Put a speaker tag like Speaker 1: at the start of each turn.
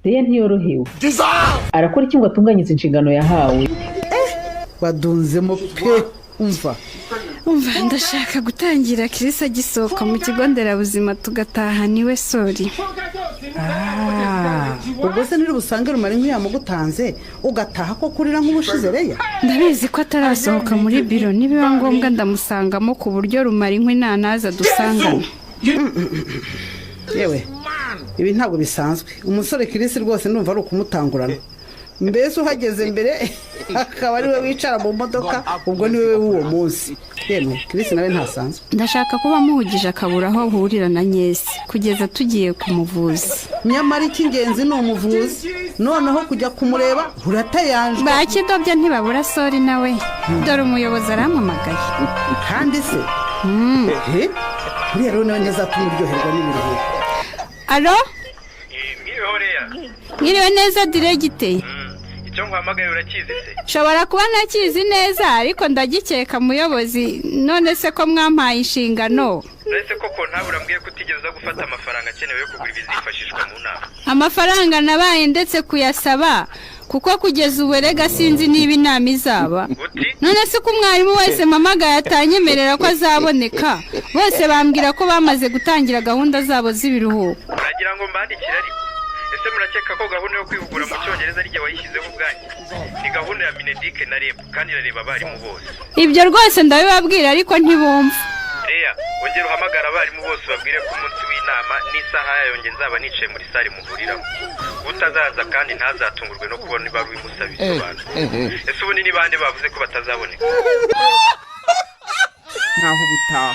Speaker 1: Leya ntiyorohewe. Arakora iki ngo atunganye izi nshingano yahawe?
Speaker 2: Badunzemo pe, umva.
Speaker 3: Umva, ndashaka gutangira Kirisi agisohoka mu kigo nderabuzima, tugataha niwe sori.
Speaker 2: Ah, ubwo se ntiri busange rumara inkwi yamugutanze, ugataha ko kurira nk'ubushize, Reya?
Speaker 3: Ndabizi ko atarasohoka muri biro. Nibiba ngombwa ndamusangamo, ku buryo rumara inkwi nanaza dusangana.
Speaker 2: Yewe, ibi ntabwo bisanzwe. Umusore Kirisi rwose ndumva ari ukumutangurana. Mbese uhageze mbere akaba ari we wicara mu modoka, ubwo ni we w'uwo munsi. Yemwe, Kirisi nawe ntasanzwe.
Speaker 3: Ndashaka kuba muhugije, akabura aho ahurira na Nyesi kugeza tugiye kumuvuza.
Speaker 2: Nyamara icy'ingenzi ni umuvuzi, noneho kujya kumureba uratayanjwe.
Speaker 3: Ba kidobya ntibabura sori nawe. Dore umuyobozi arampamagaye.
Speaker 2: Kandi se he, uriya rero nawe ntazatuma uryoherwa n'ibiruhuko.
Speaker 3: Alo?
Speaker 4: Mwiriweho, Reya.
Speaker 3: Mwiriwe neza, diregite.
Speaker 4: Icyo nguhamagaye urakizi se?
Speaker 3: Nshobora kuba ntakizi neza, ariko ndagikeka, muyobozi. None se ko mwampaye inshingano?
Speaker 4: Uretse ko ntabwo urambwiye ko utigeze uza gufata amafaranga akenewe yo kugura ibizifashishwa mu nama.
Speaker 3: Amafaranga nabaye ndetse kuyasaba, kuko kugeza ubu erega sinzi niba inama izaba.
Speaker 4: Uti?
Speaker 3: None se ko umwarimu wese mpamagaye atanyemerera ko azaboneka? Bose bambwira ko bamaze gutangira gahunda zabo z'ibiruhuko.
Speaker 4: Uragira ngo mbandikire? Ariko ese murakeka ko gahunda yo kwihugura mu Cyongereza ari jye wayishyizeho ubwanjye? Ni gahunda ya MINEDUC na REB, kandi irareba abarimu bose.
Speaker 3: Ibyo rwose ndabibabwira, ariko ntibumva.
Speaker 4: Reya, wongera uhamagara abarimu bose, ubabwire ko umunsi w'inama n'isaha yayo nge nzaba nicaye muri salle muhuriramo. Utazaza kandi ntazatungurwe no kubona ibaruwa imusaba ibisobanuro. Ese ubundi ni bande bavuze ko batazaboneka?
Speaker 5: Ntaho ubutaha.